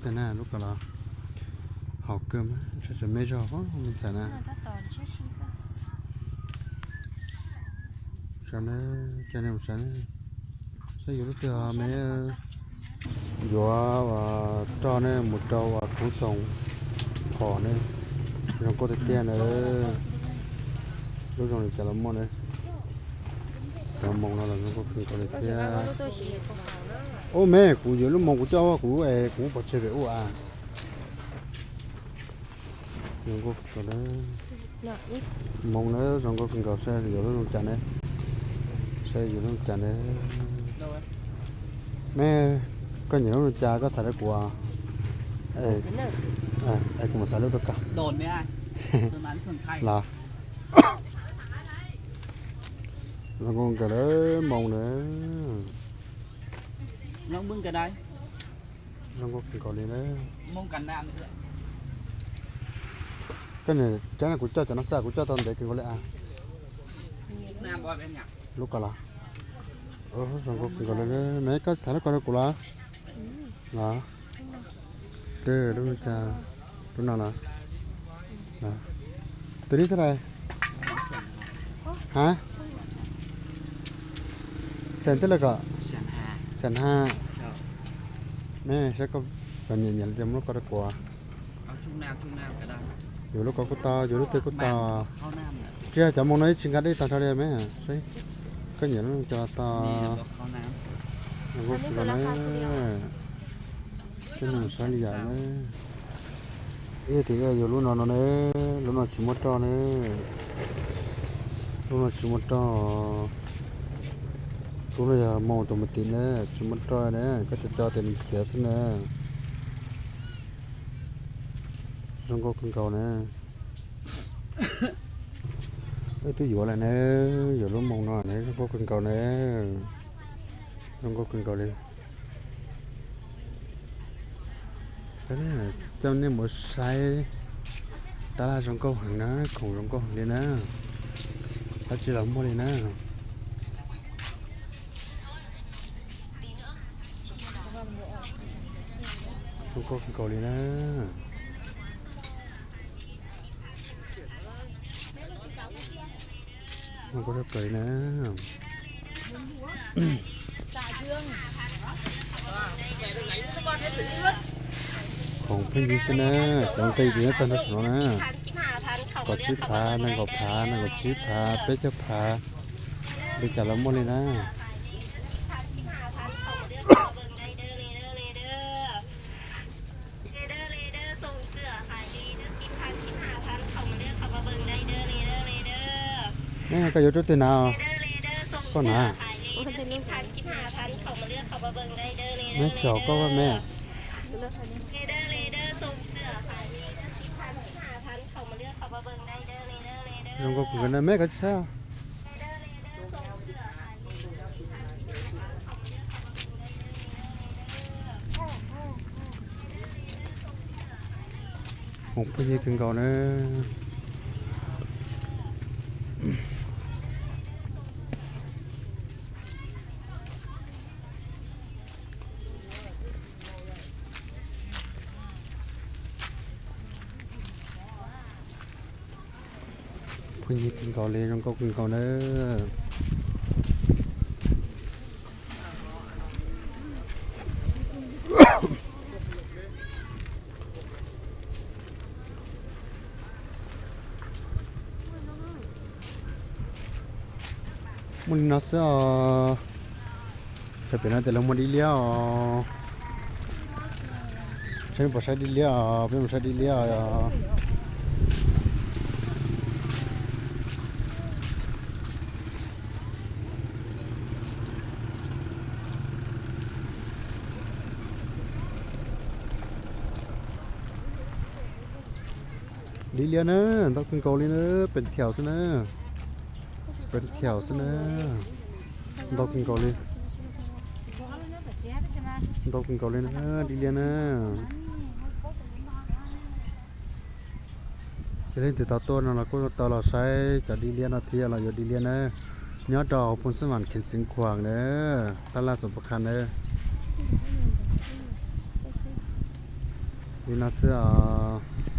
Tag na lub ko los haus kawg mas, tseem me zog me ntxhais na. Saib na, coj nej mus saib na, saib yuav lub twg me, yuav roj ne mus rau uas koob xoos phom ne, zoo nkauj tiag tiag na. Lub zoo li cas los muaj na. Cov moos no los zoo nkauj kawg nkaus li thiab. Ub me, kuv yuav lub moos kuv coj kuv es kuv pov tseg pem ub a. Zoo nkauj kawg nkaus na. Moos na zoo nkauj kawg nkaus, saib yuav lub zoo cas ne. Saib yuav lub zoo cas ne. Me, koj nyiam lub zoo cas koj xav rau kuv. Es kuv mus xav lub rau koj. Los. Zoo nkauj kawg na, moos na. Zoo nkauj kawg nkaus li na. Koj niam, cov no kuv coj cov no xwb, kuv coj tau ntev kawg nkaus li a. Lub ko los. Zoo nkauj kawg nkaus li, me koj xav lub ko rau kuv los. Los. Twb lub cas, lub no los. Twb li tab lais. Ha, xees twb lawm kom, xees ha. Me saib koj nyiam nyiam li cas muab lub ko rau kuv. Yuav lub ko kuj tau, yuav lub twg kuj tau. Tsis yog cov moos no ib tsis nqa dej tag nrho li me. Koj nyiam lub cov tau. Zoo nkauj kawg nkaus na. Saib li yam na. Ib tias yuav lub no no ne, lub no tsis muaj roj ne. Lub no tsis muaj roj. Lub no yog moos tus me tim ne, tsis muaj roj ne, koj cov cov tias nws khiav xwb na. Zoo nkauj kawg nkaus na. Wb twb yuav lawm na, yuav lub moos no na, zoo nkauj kawg nkaus na. Zoo nkauj kawg nkaus li. Coj nej mus saib, tab laj zoo nkauj heev na, khoom zoo nkauj heev li na. Dab tsi los muaj li na. Zoo nkauj kawg nkaus li na. Zoo nkauj kawg li na. Khoom pheej yig xwb na, cov nqi ces nyob tag nrho saum no na. Kaum tsib phav, nees nkaum phav, nees nkaum tsib phav, peb caug phav, li cas los muaj li na. Ne koj yuav rub twg na? Koj na. Neb tsis haum koj vaj me. Zoo nkauj kawg nkaus na, me koj tsis saib. Khoom pheej yig kawg nkaus na. Pheej yig kawg nkaus li, zoo nkauj kawg nkaus na. Muaj li no xwb os. Thaum pem no tias lawv muag dib liab os. Saib peb puas saib dib liab os, peb mus saib dib liab os. Dib liab na, ntau kawg nkaus li na, pes thiaus xwb na. Pes thiaus xwb na. Ntau kawg nkaus li. Ntau kawg nkaus li na, dib liab na. Yog leej twg tau tuaj no los kuj tau los saib cov dib liab no thiab los yuav dib liab na. Nyob rau hauv phoo xab vam kheev txeev khuam na, tab laj xoom pov qha na. Li no xwb os.